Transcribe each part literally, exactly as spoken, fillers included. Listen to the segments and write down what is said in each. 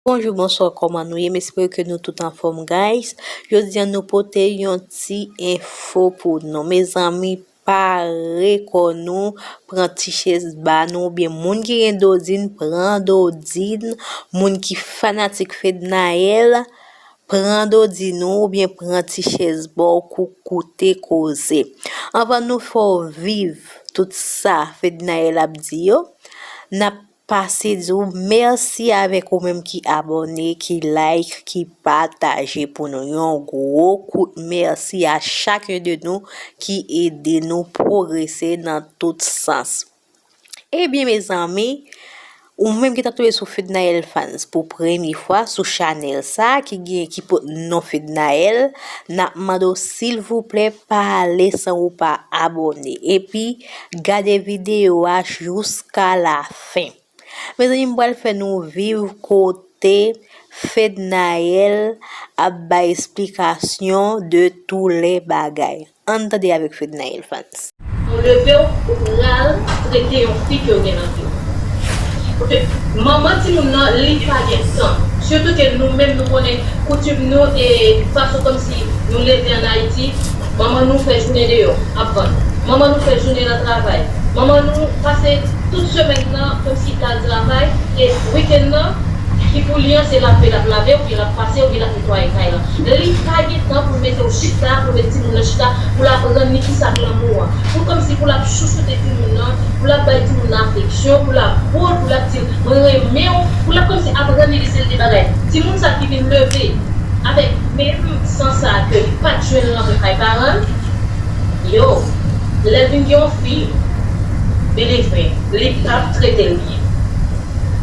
Bonjou, bonswa, kòman nou ye? M espere ke nou tout anfòm, guys. Jodi a, nou pote yon ti enfo pou nou. Mezanmi, pare kò nou, pran ti chèz ba nou, oubyen moun ki gen dodin, pran dodin, moun ki fanatik Fednaelle, pran dodin ou, oubyen pran ti chèz ba w pou koute koze. Anvan nou fè w viv tout sa Fednaelle ap di yo, n ap pase di w mèsi avèk ou menm ki abòne, ki like, ki pataje pou nou. Yon gwo kout mèsi a chak youn de nou ki ede nou pwogrese nan tout sans. Ebyen, mezanmi, ou menm ki t ap tonbe sou Fednaelle Fans pou premye fwa sou chanèl sa a ki gen, ki pot non Fednaelle, n ap mande w silvouplè pa ale san ou pa abòne. Epi, gade videyo a jiska lafen. Mezanmi, m pral fè nou viv kote Fednaelle ap bay esplikasyon de tou lè bagay. Ann tande avèk Fednaelle Fans. Ou leve w, ou pral trete yon fi ke w gen nan vi w. Paske manman timoun nan, li pa gen tan. Sitou ke nou menm, nou konnen koutim nou e fason kòmsi nou leve ann Ayiti. Manman nou fè jounen deyò, ap vann. Manman nou fè jounen nan travay. Manman nou pase tout semèn nan kòmsi l al travay, e wikenn nan, ki pou li an, se lave, l ap lave, oubyen l ap pase, oubyen l ap netwaye kay lan. Li pa gen tan pou l mete w chita, pou l met timoun nan chita, pou l aprann li kisa k lanmou an. Pou kòmsi pou l ap chouchoute timoun nan, pou l ap bay timoun nan afeksyon, pou l ap bo l, pou l ap di l, "Mwen renmen w," pou l ap kòmsi aprann li de seri de bagay. Timoun sa ki vin leve avèk menm san sa ke li pa t jwenn nan men kay paran l, yo, lè l vin gen yon fi, believe me, li p ap trete l byen.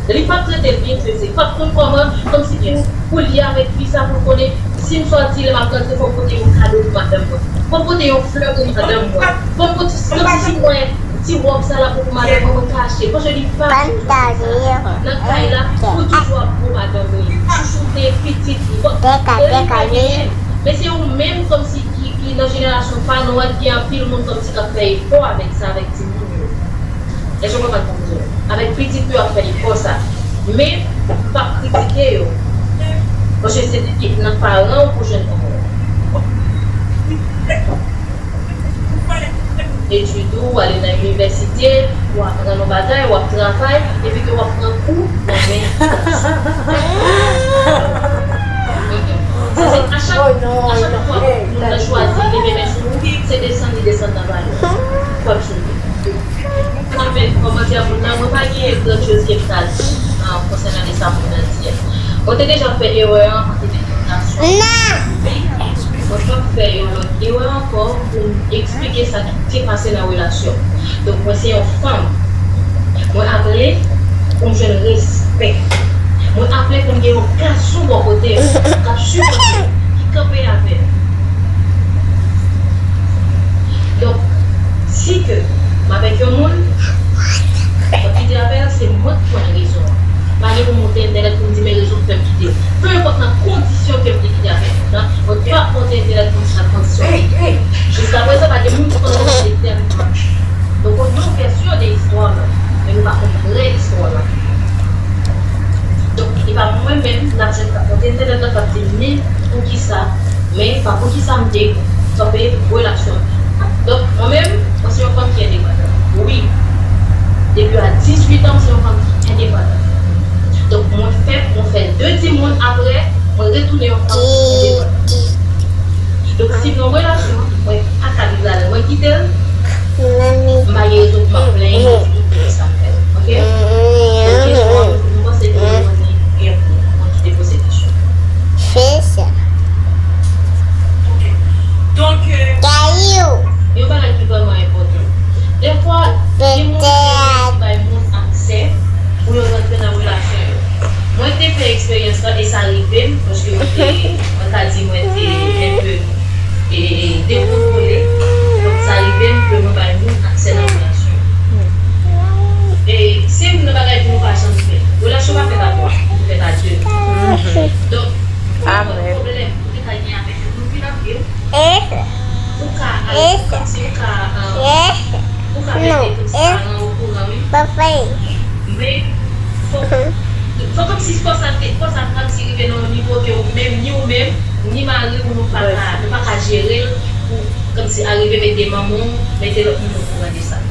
Li p ap trete l byen, se, se p ap konn kòman, kòmsi pou, pou li avèk fi sa, pou l konnen, si m sòti, lè m ap rantre, fò m pote yon kado pou madanm mwen. Fò m pote yon flè pou madanm mwen. Fò m pote, kòmsi si m wè ti wòb sa la pou madanm mwen, mwen ka achte. Paske li pa nan kay la, pou toujou ap bo madanm li, chouchoute pitit li. Bon, li pa gen chen. Men se ou menm kòmsi ki, ki nan jenerasyon pa nou an, gen anpil moun kòmsi k ap fè efò avèk sa, avèk timoun yo. Èske w konprann sa m di w? Avèk pitit yo ap fè efò sa. Men, m p ap kritike yo. Paske se depi nan paran w pou jwenn manman w. Etid ou, w ale nan inivèsite, w aprann yon bagay, w ap travay, epi ke w ap pran kou nan men gason. Se, se, a chak, a chak fwa moun nan chwazi leve men sou ou, se desann li desann nan valè w. Fò l sou ou. Mwen menm, kòmantè moun nan, mwen pa gen gran choz ke m ta di, ah, konsènan de sa moun nan di a. Mwen te deja fè erè an an entèpretasyon. Mwen p ap fè yon lòt erè ankò pou m eksplike sa ki te pase nan relasyon. Donk, mwen se yon fanm. Mwen aple pou m jwenn respè. Mwen aple pou m gen yon gason bò kote m k ap sipòte m, ki kanpe avè m. Donk, si ke m avèk yon moun, mwen kite avè l, se mwen k pran rezon an. Pa gen pou m monte entènèt pou m di men rezon k fè m kite l. Penenpòt nan kondisyon ke m te kite avèk moun nan, mwen p ap monte entènèt pou m di nan kondisyon m te kite l. Jiskaprezan, pa gen moun ki konnen mwen te tèlman. Donk, yon vèsyon de istwa lan, men nou pa konn vrè istwa lan. Donk, e pa mwen menm, n ap jwenn k ap monte entènèt la, k ap di m ni poukisa, men pa poukisa m te kanpe relasyon an. Donk, mwen menm, mwen se yon fanm ki endepandan. Wi. Depi a dizuit an, m se yon fanm ki endepandan. Donk, mwen fè, mwen fè de timoun, apre, mwen retounen yon fanm ki endepandan. Donk, si m nan relasyon, mwen pa ka viv ladan l, mwen kite l, m pa gen rezon pou m ap plenyen pou sa m fè. Oke? Donk, kesyon an, mwen panse ke mwen gen pou mwen kite poze kesyon. Fè sa. Oke. Donk, euh, yon bagay ki vrèman enpòtan. Dèfwa, gen moun ki renmen bay moun aksè pou yo rantre nan relasyon yo. Mwen te fè eksperyans lan e sa rive m, paske mwen te, mwen ka di mwen te enpe, e, dekontrole. Donk, sa rive m ke mwen bay moun aksè nan relasyon. E se youn nan bagay pou nou pa janm fè. Relasyon pa fèt a twa, li fèt a de. Donk, ou pa konn pwoblèm ou te ka gen avèk yon moun ki nan vi w, ou ka al, kòmsi ou ka, euh, ou ka mete kòmsi paran okouran, wi. Men, fòk, Donk, kòmsi fòs la te, fòs la kòmsi rive nan yon nivo ke ou menm, ni ou menm, ni mari w, nou pa ka, nou pa ka jere l pou kòmsi arive mete manman w, mete lòt moun yo kouran de sa.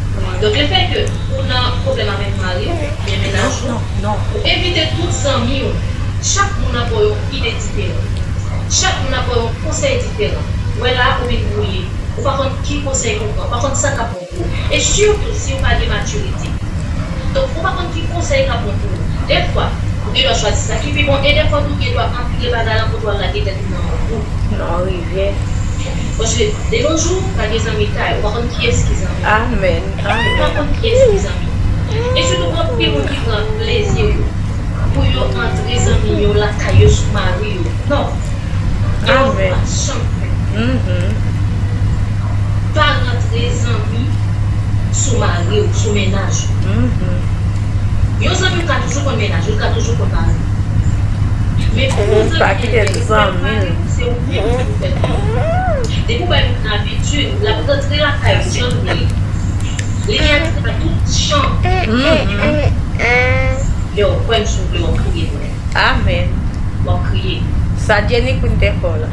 Donk, lefètke ou nan pwoblèm avèk mari w, oubyen mennaj ou, ou envite tout zanmi w. Chak moun ap ba w yon ide diferan. Chak moun ap ba w yon konsèy diferan. Ou wè la, ou vin bwouye. Ou pa konn ki konsèy pou w pran, ou pa konn sa k ap bon pou ou. E sitou si ou pa gen matirite. Donk, ou pa konn ki konsèy k ap bon pou ou. Dèfwa, ou gen dwa chwazi sa ki pi bon, e dèfwa tou, ou gen dwa anpile bagay lan pou w al lage tèt ou nan yon twou. Nan yon rivyè. Paske, de nos jours, pa gen zanmi kay, ou pa konn kiyès ki zanmi. Amèn, amèn. Ou pa konn kiyès ki zanmi. E sitou, gen anpil moun ki pran plezi yo pou yo antre zanmi yo lakay yo sou mari yo. Non. Yo pa chanm fè. Pa rantre zanmi sou mari w, sou mennaj ou. Yon zanmi w ka toujou konn mennaj ou, li ka toujou konn mari w. Men pou yon zanmi pa kite l fè l, zanmi l, se ou menm ki pou fè l. Depi w bay moun abitid, l ap rantre lakay ou jan l vle. Li gen aksè a tout chanm. Yo, kwè m, si w vle, w ap kriye pou mwen. Amèn. W ap kriye. Sa Jenny Queen te fè w la.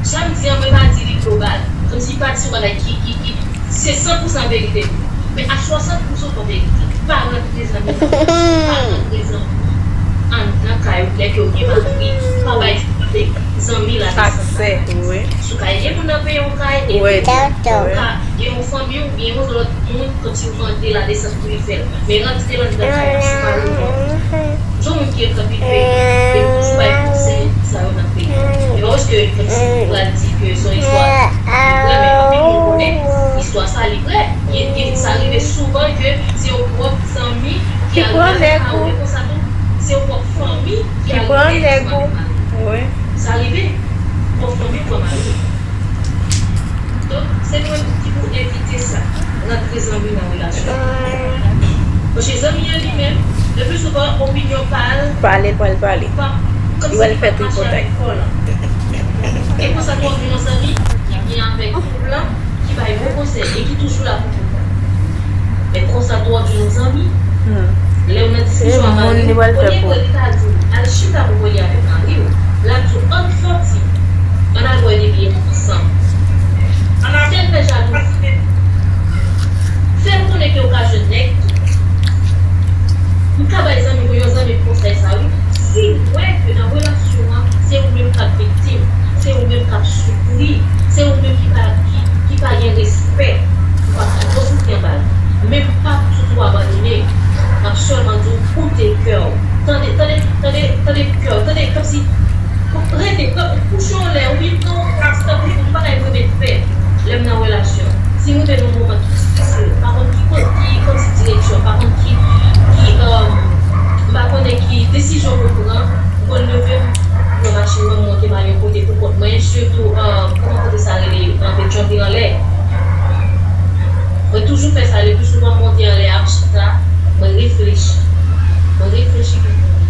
Sa m di an, mwen pa di li global. Kòmsi pa di se yon bagay ki, ki, ki, se san pou san verite li. Men a swasant pou san verite. Pa rantre zanmi. Pa rantre zanmi anndan kay ou, lè ke w gen mari. Pa bay zanmi la aksè. Wi. Si w ka ede moun nan peye yon kay, ede. Wi. Ou ka gen yon fanmi oubyen yon lòt moun, kòmsi w mande ladesant pou li fè l. Men rantre anndan kay la, se pa yon bon. Jan moun ki ret anpil peyi, e nou toujou bay konsèy sa yo nan peyi. E pa paske kòmsi nou pral di ke se yon istwa ki vrè, men anpil moun konnen istwa sa li vrè. Gen, gen, sa rive souvan ke se yon pwòp zanmi ki al nan kay ou, e konsa tou, se yon pwòp fanmi ki al nan kay ou. Sa rive, pwòp fanmi pran mari. Donk, se nou menm ki pou evite sa, rantre zanmi nan relasyon. Paske zanmi an li menm, le pli souvan, opinyon pa l, pale, pale, pale, pa, kòmsi li pa mache avèk kò l. E konsa tou, w ap jwenn yon zanmi ki byen avèk koup lan, ki bay bon konsèy e ki toujou la pou koup lan. Men konsa tou, w ap jwenn yon zanmi, lè w nan diskisyon avè li, olye ke li ta di w, al chita pou w pale avèk mari w, l ap di w, ann sòti, ann al bwè de byè ansanm. Tèl fè jalouzi. Fè l konnen ke w ka jwenn nèg tou. M ka bay zanmi mwen, yon zanmi m konsèy sa wi. Si l wè ke nan relasyon an, se ou menm k ap viktim, se ou menm k ap soufri, se ou menm ki pa, ki, ki pa gen respè, ou p ap toujou soufri anba l. Men m p ap toujou abandone. M ap sèlman di w, koute kè w. Tande, tande, tande, tande kè w. Tande, kòmsi, rete, kòm, kouche yon lè, oubyen pran yon plas, tanpri, ou pa ka remèt fè. Lè m nan relasyon, si m rive nan yon moman ki difisil, m pa konn ki kote, ki, kòmsi direksyon, m pa konn ki, ki, um, m pa konnen ki desizyon pou m pran, m konn leve m, m pran machin mwen, m monte m al yon kote pou kont mwen, sitou, um, kòman kote sa rele, um, Petyonvil anlè. Mwen toujou fè sa, le pli souvan m monte anlè a, m chita, mwen reflechi. Mwen reflechi pou mwen.